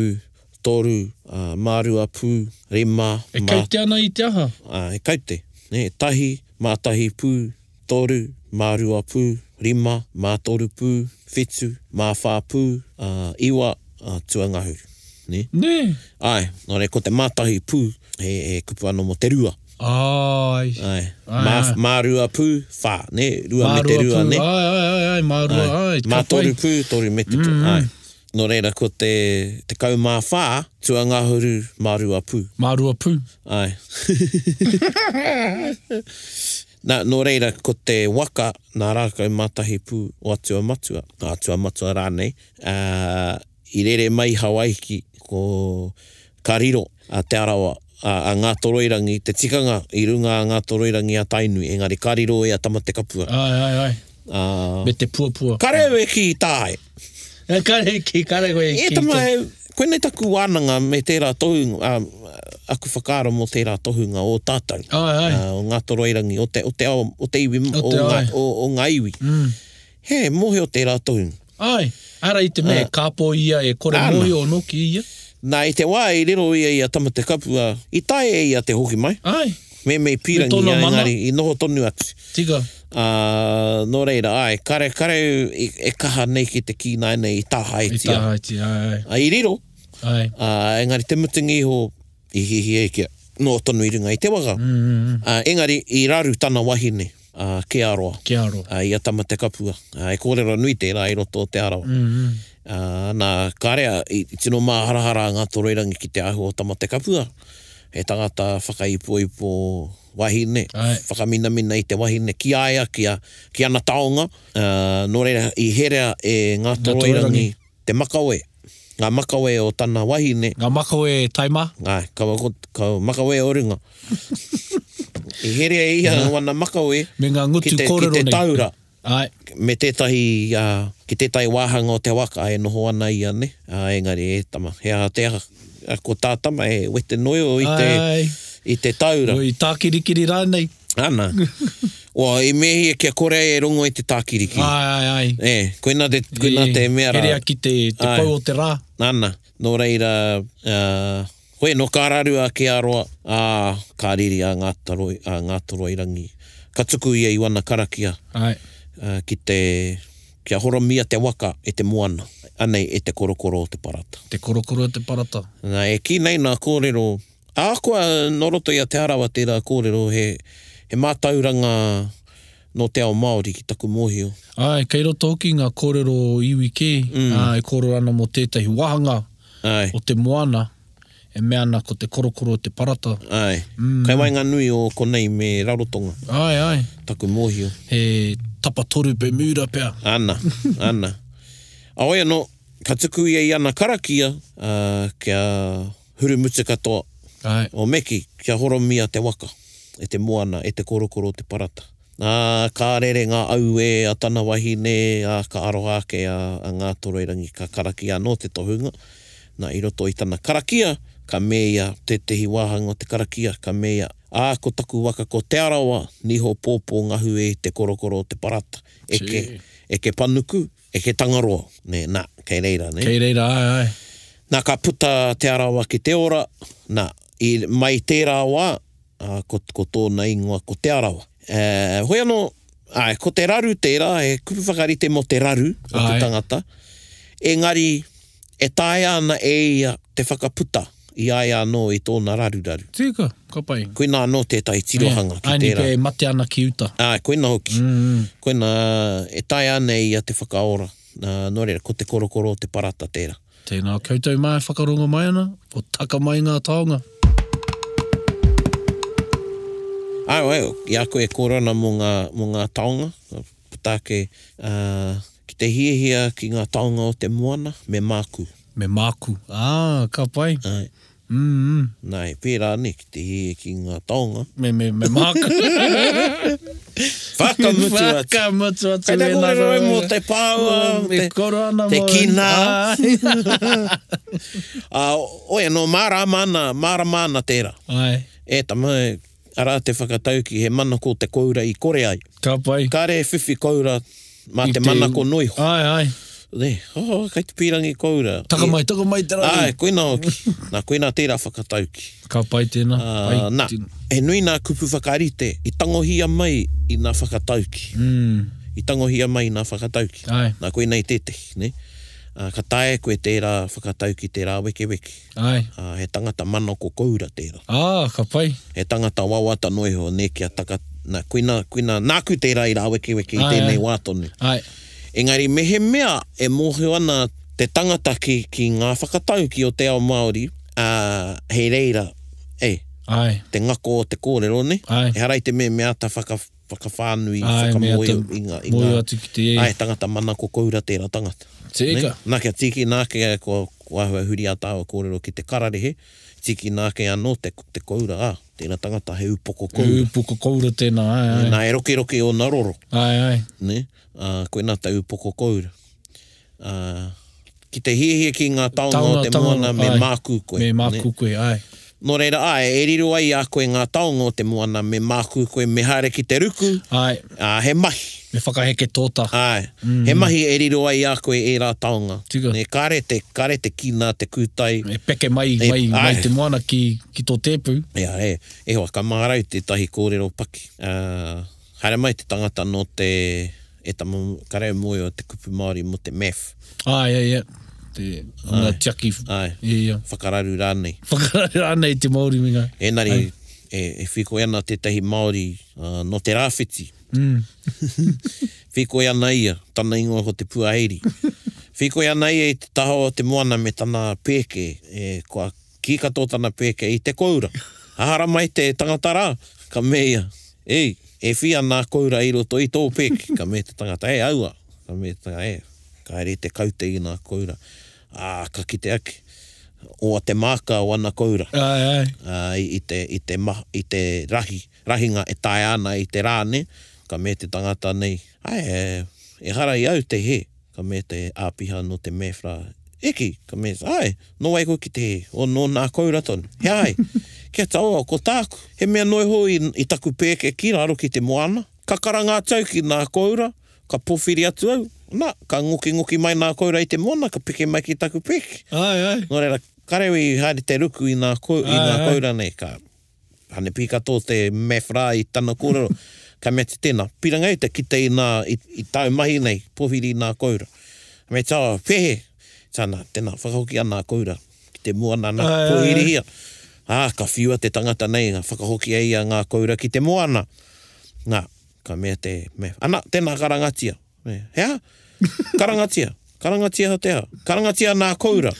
toru, ā, mārua pū, rima, E mā. kaute ana i te aha? Ā, he kaute, nē, tahi, mātahi pū, toru, mārua pū, rima, mātoru pū, whitu, māwhā pū, ā, iwa, ā, tuangahuru, nē. Nē. Āe, nō reira, ko te mātahi pū, he, he kupu anō mō te rua. Āe. Āe. Āe, Mā, āe. mārua pū, whā, nē, rua me te Mārua rua, pū, nē. āe, āe, āe, āe, mārua, āe, ka Mātoru pai. pū, toru me te, āe. Nō reira, ko te 14, tuangahuru, mārua pū. Mārua pū. Āe. Nā, nō reira, ko te waka nā rākau mātahi pū o Atua Matua, o Atua Matua rānei, ā, i rere mai Hawaiki, ko, ka riro a Te Arawa, a, a Ngātoroirangi, te tikanga i runga a Ngātoroirangi a Tainui, engari ka riro i a Tamatekapua. Āe, āe, āe. Ā, Me te puapua. kare au e kī tāe. E kare ki, kare koe E ki tama, te. e, koinei taku wānanga me tērā tohunga, ā, aku whakaaro mō tērā tohunga o tātou. Āe, āe. Ā, o Ngātoroirangi, o te, o te ao, o te iwi, O o, te ngā, āe. o, o ngā iwi. Mm. He, mōhio tērā tohunga. Āe, ara i te mea e kāpō ia, e kore Āna. mōhio anō ki ia. Nā, i te wā i riro ia i a Tamatekapua, i taea e ia te hoki mai. Āe. Me me pīrangi Me tōna ia, mana. engari, i noho tonu atu. Tika. Ā, nō reira, āe, kare, kare i, e kaha nei ki te kī nāianei i tāhaetia. I tāhaetia, āe, āe. Ā, i riro, Āe. ā, engari te mutunga iho i hihi ai kia noho tonu i runga i te waka. Mm, mm, mm. Ā, engari i raru tana wahine, ā, Kearoa. Kearoa. Ā, i a Tamatekapua. Ā, e kōrero nui tērā i roto o Te Arawa. Mm, mm. Ā, nā, kāre a, i tino māharahara a Ngātoroirangi ki te āhua o Tamatekapua. He tangata whakaipoipo, wahine, whakaminamina i te wahine ki a ia, ki a, ki ana taonga, ā, nō reira i herea e Ngātoroirangi te makawe, ngā makawe o tana wahine. Ngā makawe taima? Āe, kaua ko, ko makawe o runga. I herea e ia wana makawe Me ngā ngutu ki te, ki kōrero te nei. taura. Āe. Me tētahi, ā, ki tētahi wāhanga o te waka e noho ana ia, nē. Ā, engari, e tama, he aha te aha? Ā, ko tā tama e wete noio i te, Āe. i te taura. I tākirikiri rānei. Ana. Oa, i mehia kia kore ai e rongo i te tākirikiri. Āe, āe, āe. E, koina te, koina te mea rā. Herea ki te, te Āe. pou o te rā. Ana, nō reira, ā, hoi anō ka raru a Kearoa, ā, ka riri a Ngātaroi, a Ngātoroirangi. Ka tuku ia i wana karakia. Āe. Ā, ki te, kia horomia te waka e te moana, anei e te korokoro o te parata. Te korokoro o te parata. Nā, e kī nei nā kōrero, ahakoa nō roto i a Te Arawa tērā kōrero, he, he mātauranga nō te ao Māori ki taku mōhio. Āe, kei roto hoki ngā kōrero o iwi kē, ā, e kōrero ana mō tētahi wāhanga Āe. o te moana, e mea ana ko te korokoro o te parata. Āe. Kei waenganui o konei me Rarotonga. Āe, āe. Taku mōhio. He tapatoru Bermuda pea. Ana, ana. Aoi anō, ka tuku ia i ana karakia, ā, kia hurumutu katoa. Āe. O Meki, kia horomia te waka e te moana, e te korokoro o te parata. Ā, ka rere ngā auē a tana wahine, ā, ka aroha ake a, a Ngātoroirangi, ka karakia anō te tohunga. Nā, i roto i tana karakia, ka meia tētehi wāhanga o te karakia, ka meia, Ā, ko taku waka ko Te Arawa, niho pōpō ngahue i te korokoro o te parata, eke, eke panuku, eke Tangaroa, nē, nā, kei reira, nē. Kei reira, āe, āe. Nā, ka puta Te Arawa ki te ora, nā, i, mai tērā wā, ā, ko, ko tōna ingoa ko Te Arawa. Ē, hoi anō, āe, ko te raru tērā, he kupu whakarite mō te raru o te tangata, engari e taea ana e ia te whakaputa i a ia anō i tōna raruraru. Tika, ka pai. Koinā anō tētahi tirohanga ki Āe, tērā. Āe, e mate ana ki uta. Āe, koina hoki. Koina, e taea ana e ia te whakaora. Nō reira, ko te korokoro o te parata tērā. Tēnā koutou mā e whakarongo mai ana, kua taka mai ngā taonga. Āe, āe, i a koe e kōrero ana mō ngā, mō ngā taonga, ka puta ake, ā, ki te hiahia ki ngā taonga o te moana, me mākū. Me mākū. Ā, ka pai. Āe. Mm. Nā, he pērā nei ki te hiahia ki ngā taonga. Me, me, me mākū. Whakamutu atu. Whakamutu atu. Kei te kōrero ai mō te pāua, Me te, koro ana te mō- kina. Āe. Ā, oi anō, mārāma ana, mārama ana tērā. Āe. E tama, arā te whakatauki, he manako te koura i kore ai. Ka pai. Kāre e whiwhi koura mā I te manako noa iho. Āe, āe. Nē, oh, kei te pīrangi koura. Taka mai, taka mai te rangi. Āe, koina hoki. Nā, koina tērā whakatauki. Ka pai tēnā. Pai. Nā, he nui nā kupu whakarite i tangohia mai i nā whakatauki. Mm. I tangohia mai i nā whakatauki. Āe. Nā, koinei tētehi, nē. Ā, ka taea e koe tērā whakatauki te rāwekeweke. Āe. Ā, he tangata manako koura tērā. Ā, ka pai. He tangata wawata noa iho, nē, kia taka, nā, koina, koina, nāku tērā i rāwekeweke i Āe, tēnei āe. wā tonu. Āe. Engari mehemea e mōhio ana te tangata ki, ki ngā whakatauki o te ao Māori, ā, hei reira, e, Āe. te ngako o te kōrero, nē? Āe. Ehara i te mea me āta whaka, whakawhānui, Āe, me whakamōhio āta i ngā, i ngā, mōhio atu ki te. Āe, tangata manako koura tērā tangata. Tika. Nē? Nā, kia tīkina ake, kua, kua āhua huri ā tāua kōrero ki te kararehe, tīkina ake anō te, te koura, ā, tērā tangata he upoko koura. He upoko koura tēnā, āe, āe. Nā, e rokiroki ōna roro. Āe, āe. Nē? Ā, koinā te upoko koura. Ā, ki te hiahia ki ngā taonga o te moana me mākū koe. Me mākū koe, āe. Nō reira, āe, e riro ai i a koe ngā taonga o te moana me mākū koe, me haere ki te ruku, Āe. ā, he mahi. Me whakaheke tōta. Āe. He mahi e riro ai i a koe ērā taonga. Tika. Nē, kāre te, kāre te kina, te kūtai. E peke mai, mai, mai te moana ki, ki tō tēpu. Ia, e, e hoa, ka marau tētahi kōrero paki. Ā, Haere mai te tangata nō te, e tama, ka reo mōhio te kupu Māori mō te maf. Āe, ia, ia. Te hunga tiaki. Āe. Ia, ia. Whakararu rānei. Whakararu rānei te Māori me ngā. Engari, e, e whikoi ana tētahi Māori uh, nō te rāwhiti. Mm. Whikoi ana ia, tana ingoa ko Te Puaheiri. Whikoi ana ia i te taha o te moana me tana pēke, e, kua kī katoa tana pēke i te koura. Hahara mai te tangata rā. Ka mea ia, Ei, e whia nā koura i roto i tō pēke? Ka mea te tangata, E, aua. Ka mea te tangata, E, ka haere te kaute i nā koura. Ā, ka kite ake, oa te māka o ana koura. Āe, āe. Ā, i te, i te maha, i te rahi, rahinga e taea ana i te rā, nē. Ka mea te tangata nei, Āe, ehara i au te hē. Ka mea te āpiha nō te MEFRA, E kī! Ka mea, Āe, nō wai koe ki te hē? O, nō nā koura tonu. He aha ai? Kia taua, ko tāku, he mea noa iho i, i taku pēke ki raro ki te moana. Ka karanga atu au ki nā koura, ka powhiri atu au, nā, ka ngokingoki mai nā koura i te moana, ka peke mai ki taku pēke. Āe, āe. Nō reira, karewe i haere te ruku i nā, i nā koura nei, ka. Hanepī katoa te mef rā i tana kōrero, ka mea atu tēnā, piranga e te kite i nā, i, i tāu mahi nei, pōwhiri i nā koura. Ka mea atu, oh, pēhe? Tāna, tēnā, whakahoki ana a koura ki te moana, nā, pōhirihia. Ā, ka whiua te tangata nei, whakahoki e ia ngā koura ki te moana. Nā, ka mea te mef, ana, tēnā karangatia. He aha? Karangatia. Karangatia te aha? Karangatia nā koura.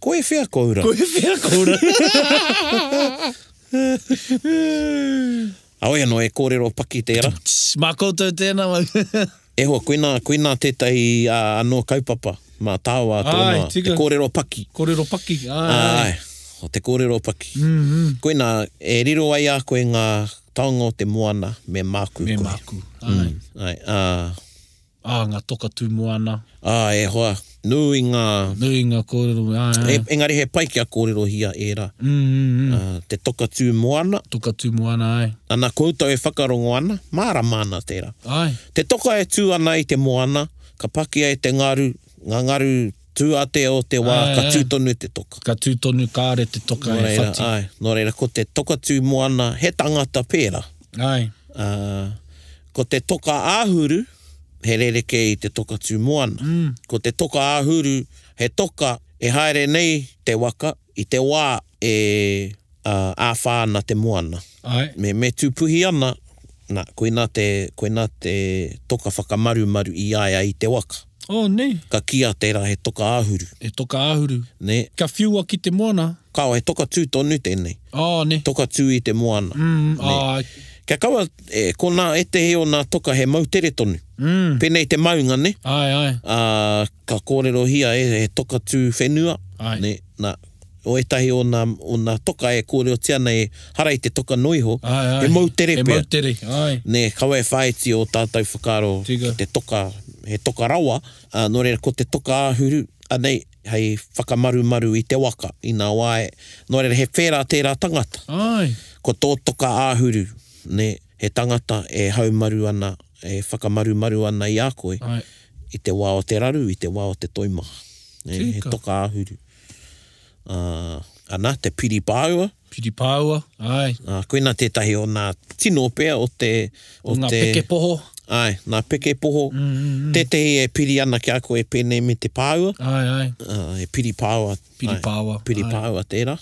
Ko e whea koura? Ko e whea koura? Aoi anō e kōrero paki tērā. Mā koutou tēnā. E hoa, koinā, koinā tētahi anō kaupapa mā tāua tōna, te kōrero paki. Kōrero paki, āe. Āe, o te kōrero paki. Koinā, e riro ai a koe ngā Taonga o te moana me māku koe. Me māku, āe. Āe, ā. Ā, ngā toka tū moana. Ā, e hoa, nui ngā. Nui ngā kōrero, āe, āe. Engari he pai kia kōrerohia ērā. Ā, te toka tū moana. Toka tū moana, āe. Ana koutou e whakarongo ana, mārama ana tērā. Āe. Te toka e tū ana i te moana, ka pakia e te ngaru, ngā ngaru Tū ate o te wā, ka tū tonu te toka. Ka tū tonu, kāre te toka e whati. Āe, nō reira, ko te toka tū moana, he tangata pērā. Āe. Ā, ko te toka āhuru, he rerekē i te toka tū moana. Ko te toka āhuru, he toka e haere nei te waka i te wā e āwhā ana te moana. Āe. Me, me tūpuhi ana, nā, koinā te, koinā te toka whakamarumaru i a ia i te waka. Oh, nē. Ka kīia tērā he toka āhuru. He toka āhuru. Nē. Kia whiua ki te moana. Kāo, he toka tū tonu tēnei. Oh, nē. Toka tū i te moana. Mm, āe. Kia kaua, e, ko nā ētehi o nā toka he moutere tonu. Mm. Pēnei te maunga, nē? Āe, āe. Ā, ka kōrerohia e, he toka tū whenua. Āe. Nē, nā, o ētahi o nā, o nā toka e kōrerotia nei, hara i te toka noa iho, Āe, āe. he moutere He pea. moutere, āe. Nē, kaua e whāiti ō tātou whakaaro Tika. ki te toka, he toka rawa, ā, nō reira ko te toka āhuru, anei, hei whakamarumaru i te waka, inā wā e, nō reira he whērā tērā tangata. Āe. Ko tō toka āhuru, nē, he tangata e haumaru ana, e whakamarumaru ana i a koe, Āe. i te wā o te raru, i te wā o te toimaha. Nē, he Tika. toka āhuru. Ā, ana, te piri pāua. Piri pāua, āe. Ā, koina tētahi o nā tino pea o te, o O ngā te. peke poho. Āe, nā peke poho. Tētehi e piri ana ki a koe pēnei me te pāua. Āe, āe. Ā, he piri pāua. Piri pāua, Piri āe. pāua tērā.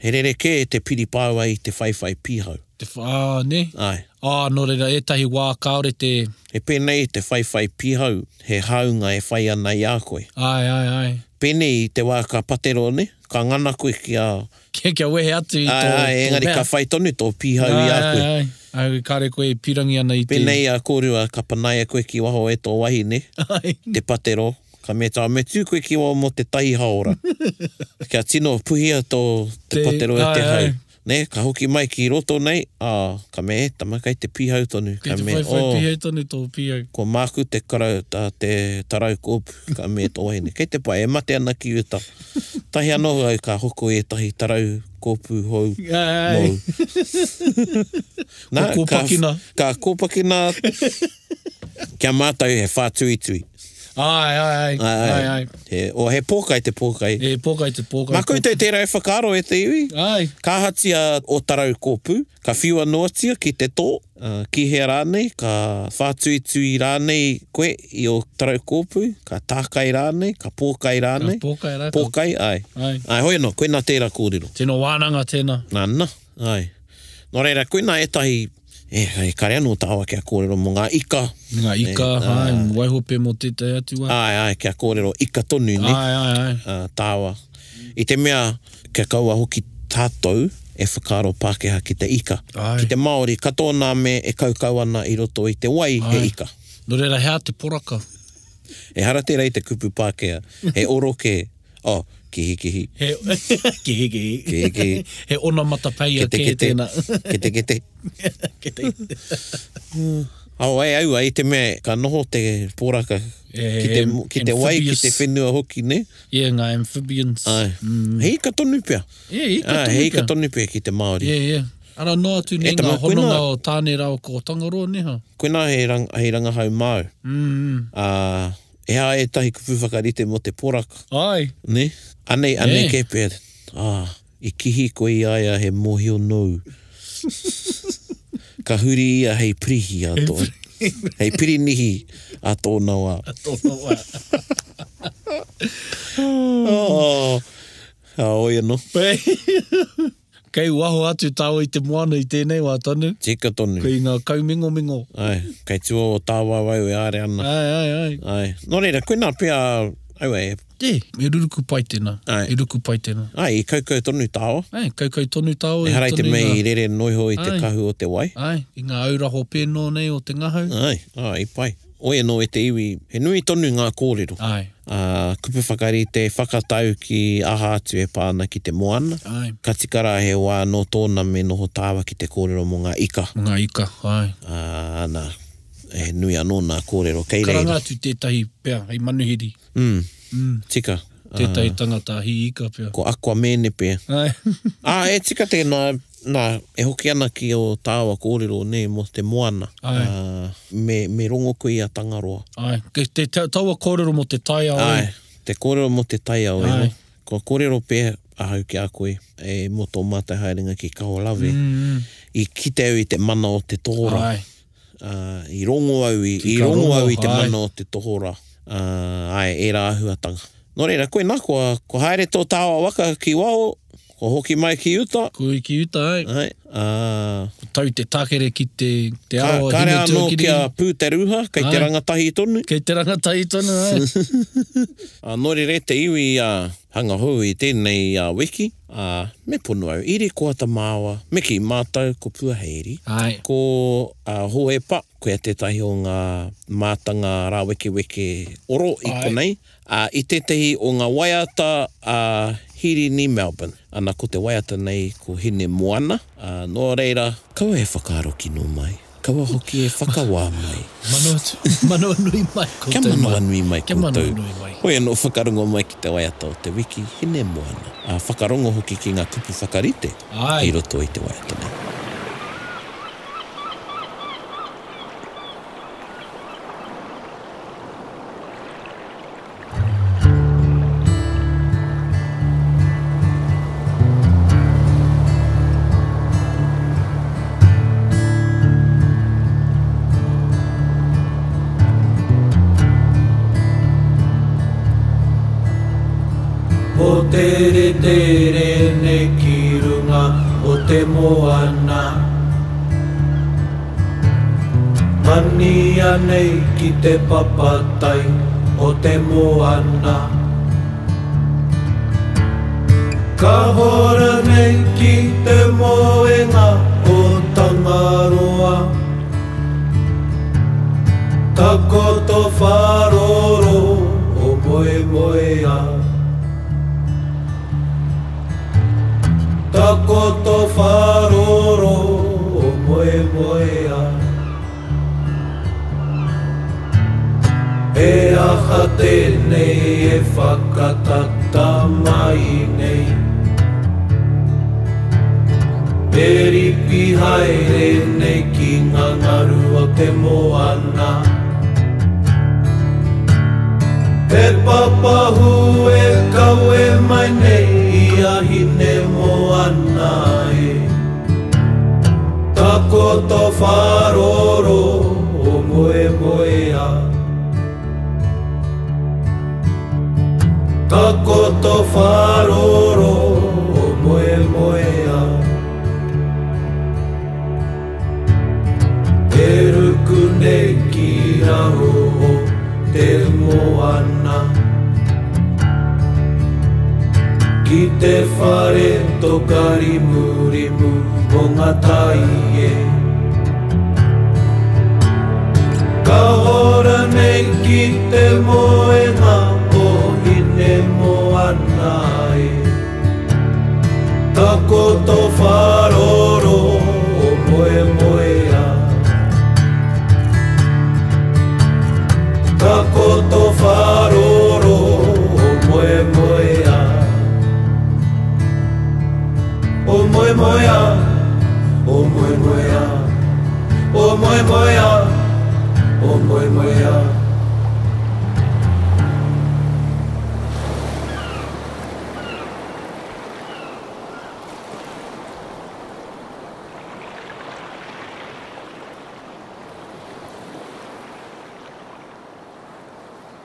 He rerekē te piri pāua i te whaiwhai pīhau. Te wha, ā, nē? Āe. Ā, nō reira, ētahi wā kāore te. He pēnei te whaiwhai pīhau, he hāunga e whai ana i a koe. Āe, āe, āe. Pēnei i te wā ka patero, nē, ka ngana koe kia. Kia, kia wehe atu i tō, Āe, āe, engari mea. ka whai tonu tō pīhau i a koe. Āe, āe, āe. Āe, kāre koe e pīrangi ana i te. Pēnei a kōrua ka panaia koe ki waho e tō wahine, Āe. te patero, ka mea tā, me tū koe ki waho mō te tahi haora. Kia tino puhia tō, te Te, patero e te āe, hau. āe. Nē, ka hoki mai ki roto nei, ā, ka mea, e tama, kei te pīhau tonu. Kei Ka te mea, whaiwhai oh, pīhau tonu tō pīhau. ko māku te karau, tā, te tarau kōpū, ka mea tō wahine. Kei te pai, e mate ana ki uta. Tahi anō au ka hoko ētahi tarau kōpū hou Ai. mōu. Nā, Ko kōpakina. Ka, ka kōpakina kia mātau he whātuitui. Ai, ai, ai. Ai, Ai, ai. He, o, he pōkai te pōkai. He pōkai te pōkai. Mā koutou tērā e whakaaro e te iwi. Ai. Ka ahatia o tarau kōpū, ka whiua noatia ki te tō, ki hea rānei, ka whātuitui rānei koe i ō tarau kōpū, ka tākai rānei, ka pōkai rānei. Ka pōkai rā. Pōkai, ai. Ai. Ai, hoi anō, koinā tērā kōrero. Tino wānanga tēnā. Nana, ai. Nō reira, koinā ētahi E, e kare anō tāua kia kōrero mō ngā ika. Ngā ika, E, āe, waiho pea mō tētahi atu wā. Āe, āe, kia kōrero ika tonu, nē? Āe, āe, āe. Ā, tāua. I te mea, kia kaua hoki tātou e whakaaro Pākehā ki te ika. Āe. Ki te Māori, katoa nā me e kaukau ana i roto i te wai he Āe. ika. Nō reira, he aha te poraka? Ehara tērā i te kupu Pākehā, he oro kē. Oh, kihikihi. He, kihikihi. Kihikihi. He onamata peia kē Ketekete. tēnā. Ketekete. Kete. Oh, e aua, i te mea ka noho te poraka ki te, ki te wai, ki te amphibious. whenua hoki, ne? Yeah, ngā amphibians. Ai. He ika tonu pea. Yeah, ika Ai, tonu he ika pea. tonu pea ki te Māori. Yeah, yeah. Ara noa atu nei E, tama, ngā hononga koinā- o Tāne rāua ko Tangaroa, ne ha? Koinā he, rang, hei rangahau māu. Mm. Ā, he aha ētahi kupu whakarite mō te poraka, Ai. ne? Anei, anei Yeah. kē pea, ā, i kihi koe i a ia he mōhio nōu. Ka huri ia hei pirihi a tō, hei pirinihi a tōna wā. Tōna wā. Oh, oi anō. Kei waho atu tāua i te moana i tēnei wā tonu. Tika tonu. Kei ngā kaumingomingo. Ai, kei tua o tāwāwau e haere ana. Ai, ai, ai. Ai. Nō reira, koinā pea, aue, E, e ruruku pai tēnā. Ai. E ruku pai tēnā. ai, i kaukau tonu tāua. Ai, kaukau tonu tāua. Ehara i te tonu mea ngā- i rere noiho i te Ai. kahu o te wai. Ai, i ngā auraho pēnō nei o te ngahau. Ai, ai, i pai. Oi anō e te iwi, he nui tonu ngā kōrero. Ai. Ā, kupu whakarite, whakatau ki aha atu e pā ana ki te moana. Ai. Ka tika rā he wā nō tōna me noho tāua ki te kōrero mō ngā ika. Mō ngā ika, ai. Ā, nā, he nui anō nā kōrero kei reira. Karanga atu tētahi pea hei manuhiri. Mm, tika. Tētahi tangata hī ika pea. Ko Aquamene pea. Ai. Ā, e tika tēnā, nā, e hoki ana ki ō tāua kōrero, nē, mō te moana. Āe. Ā, me, me rongo koe i a Tangaroa. Āe, kei te, taua kōrero mō te taiao e. Āe, te kōrero mō te taiao e. Āe. Kua kōrero pea ahau ki a koe, e, mō tō mātou haerenga ki Kahorawe. I kite au i te mana o te tohora. Āe. Ā, i rongo au i, i Ka rongo rongo, au i te āe. mana o te tohora. Ā, āe, ērā āhuatanga. Nō reira, koinā, kua, kua haere tō tāua waka ki waho, kua hoki mai ki uta. Kua ki uta, ai. Ai, ā, Ko tau te takere ki te, te ka, ao kāre hine anō tuakiri. kia pū te ruha, kei te Ai. rangatahi tonu. Kei te rangatahi tonu, ai. Ā, nō reira e te iwi ā, hanga hou i tēnei ā, wiki, ā, me pono au, i rikoata māua, me kī mātou ko Puaheiri, Ai. ko ā, Hohepa, koia tētahi o ngā mātanga rāwekeweke oro i Ai. konei, ā, i tētahi o ngā waiata a Hirini Melbourne. Ana, ko te waiata nei ko Hine Moana, ā, nō reira, kaua e whakaaro kino mai, kaua hoki e whakawā mai. Manawa tu, manawanui mai koutou. Kia manawanui mai Kia koutou. manawanui mai. Hoi anō whakarongo mai ki te waiata o te wiki, Hine Moana. Ā, whakarongo hoki ki ngā kupu whakarite Ai. i roto i te waiata nei. O tere tere nei ki runga o te moana Mania nei ki te papatai o te moana Ka hora nei ki te moenga o Tangaroa Takoto wharoro o moemoea Takoto wharoro o moemoea E aha tēnei e whakatata mai nei E ripi haere nei ki ngā ngaru o te moana He papahu e kawe mai nei i a hine moana e Takoto wharoro o moemoea Takoto wharoro o moemoea E ruku nei ki raro o te moana Ki Ki te whare toka rimurimu o ngā tai e. Ka hora nei ki te moenga o Hinemoana e. Takoto wharoro o Moemoea. Takoto wharoro o Moemoea. O Moemoea, o Moemoea, o Moemoea, o Moemoea.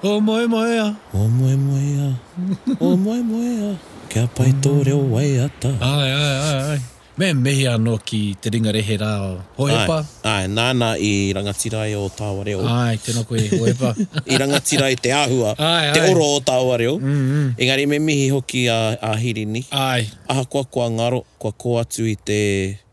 O moemoea. O moemoea, o moemoea, kia pai tō reo waiata. Ai, ai, ai, ai. Me mihi anō ki te ringa rehe rā o Hohepa. Ai, ai, nāna i rangatira ai o tāua reo. Ai, tēnā koe, Hohepa. I rangatira ai te āhua, Ai, te ai. oro o tāua reo. Engari me mihi hoki a, a Hirini. Ai. Ahakoa kua ngaro, kua kō atu i te,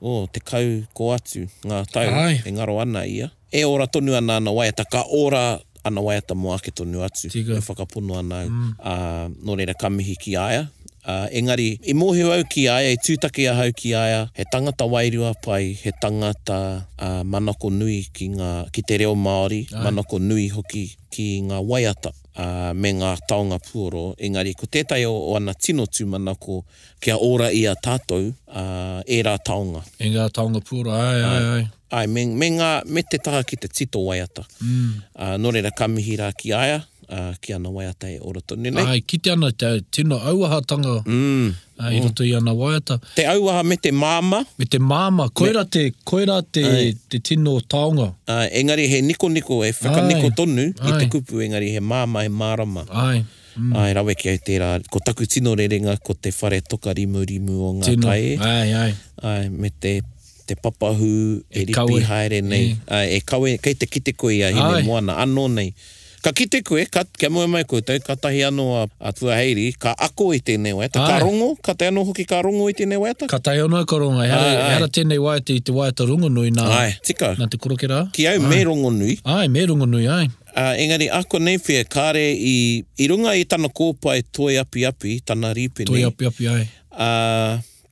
oh, 10 kō atu ngā tau Ai. e ngaro ana ia. E ora tonu ana ana waiata, ka ora ana waiata mō ake tonu atu. Tika. E whakapono ana au. Ā, nō reira ka mihi ki a ia. Ā, engari, i mōhio au ki a ia, i tūtaki ahau ki a ia, he tangata wairua pai, he tangata, ā, manako nui ki ngā, ki te reo Māori, manako nui hoki ki ngā waiata, ā, me ngā taonga puoro. Engari, ko tētahi o, o ana tino tūmanako, kia ora i a tātou, ā, ērā taonga. E ngā taonga puoro, ai, ai, ai. Āe, me, me ngā, me te taha ki te tito waiata. Ā, nō reira, ka mihi rā ki a ia, ā, ki ana waiata e ora tonu nei. Āe, kite ana te tino auahatanga i roto i ana waiata. Te auaha me te māmā. Me te māmā, koirā te, koirā te, te tino taonga. Āe, engari he nikoniko, he whakaniko Āe, tonu i te āe. kupu, engari he māmā, he mārama. Āe. Āe, rawe ki au tērā. Ko taku tino rerenga ko te whare toka rimurimu o ngā Tino, tai e. āe, āe. Āe, me te, te papahū e E ripi kawe, haere nei. e. Āe, e kawe, kei te kite koe i a Hinemoana anō nei. Ka kite koe, ka, kia moe mai koutou, kātahi anō a, a Tuaheiri, ka ako i tēnei waiata, ka Āe. rongo, kātahi anō hoki ka rongo i tēnei waiata. Kātahi anō ka rongo, ehara, Āe, āe. ehara tēnei waiata i te waiata rongonui nā, Āe, tika. nā te koroke rā. Ki au me rongonui. Āe, me rongonui, āe. Ā, engari ākonei whia, kāre i, i runga i tana kōpae toi apiapi, tana rīpene. Toi apiapi, āe. Ā,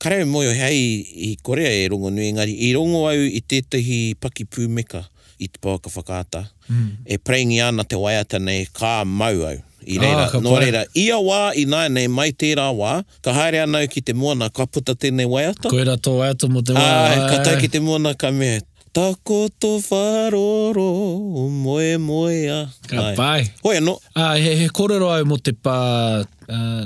kāre au mōhio hei i korea e rongonui, engari i rongo au i tētahi pakipūmeka i te pouaka whakaata, e pareingia ana te waiata nei, ka mau au i reira. Ah, ka Nō pai. reira, ia wā ināianei, mai tērā wā, ka haere ana au ki te moana, ka puta tēnei waiata. Koirā tō waiata mō te wā. Āe, āe, ka tae āe. ki te moana, ka mea, Takoto wharoro, moemoea. Ka Āe. pai. Hoi anō. Ā, he, he kōrero au mō te, pā,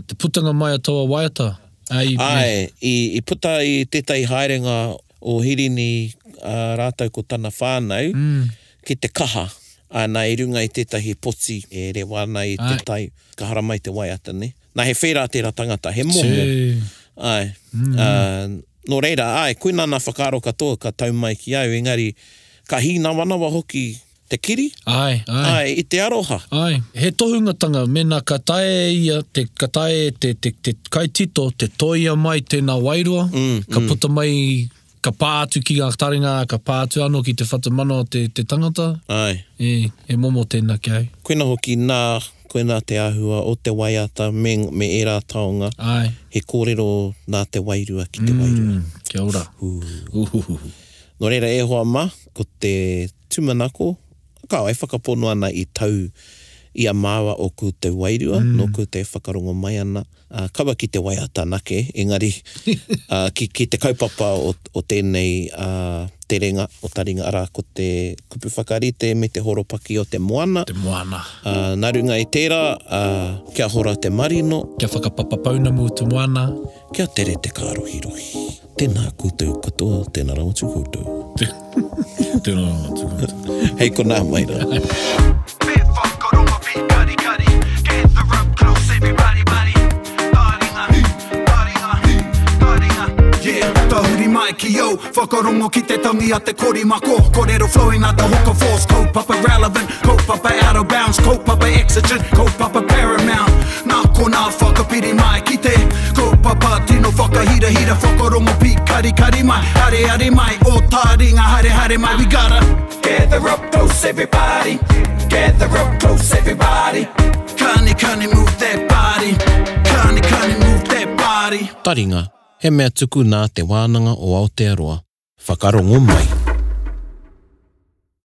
te putanga mai o taua waiata. Ā, i, Āe, i, i puta i tētahi haerenga o Hirini ā, rātou ko tana whānau ki te kaha. Ā, nā, i runga i tētahi poti e rewa ana i te Āe. tai, ka haramai te waiata, nē. Nā, he whērā tērā tangata, he momo. Tū. Āe. Ā, nō reira, āe, koinā nā whakaaro katoa ka tau mai ki au, engari ka hīnawanawa hoki te kiri, Āe, āe. āe, i te aroha. Āe, he tohungatanga mēnā ka taea e ia, te, ka taea e te, te, te kaitito te toia mai tēnā wairua, ka puta mai, ka pā atu ki ngā taringa, ka pā atu anō ki te whatumana o te, te tangata. Āe. E, he momo tēnā ki au. Koina hoki nā, koina te āhua o te waiata me, me ērā taonga. Āe. He kōrero nā te wairua ki te wairua. Mm, kia ora. Uhuhuhu. Nō reira e hoa mā, ko te tūmanako, kao e whakapono ana i tau i a māua o koutou wairua, nō koutou e whakarongo mai ana, ā, kaua ki te waiata anake, engari, ā, ki, ki te kaupapa o, o tēnei, ā, terenga o taringa, arā, ko te kupu whakarite me te horopaki o te moana. Te moana. Ā, nā runga i tērā, ā, kia hora te marino. Kia whakapapa pounamu te moana. Kia tere te kārohirohi. Tēnā koutou katoa, tēnā rawa atu koutou. Tēnā rawa atu koutou. Hei konā mai rā. Be whakarongo, be karikari. Gather up close, everybody, buddy. Taringa, taringa, taringa. Yeah, tahuri mai ki au, whakarongo ki te tangi a te korimako. Kōrero flowing like the hook of force. Kaupapa relevant, kaupapa out of bounds, kaupapa exigent, kaupapa paramount. Nā konā whakapiri mai ki te kaupapa. Whakahirahira whakarongo pīkarikari mai Areare mai ō taringa haere haere mai We gotta gather up close everybody Gather up close everybody Kani kani move that body Kani kani move that body Taringa, he mea tuku nā Te Wānanga o Aotearoa. Whakarongo mai.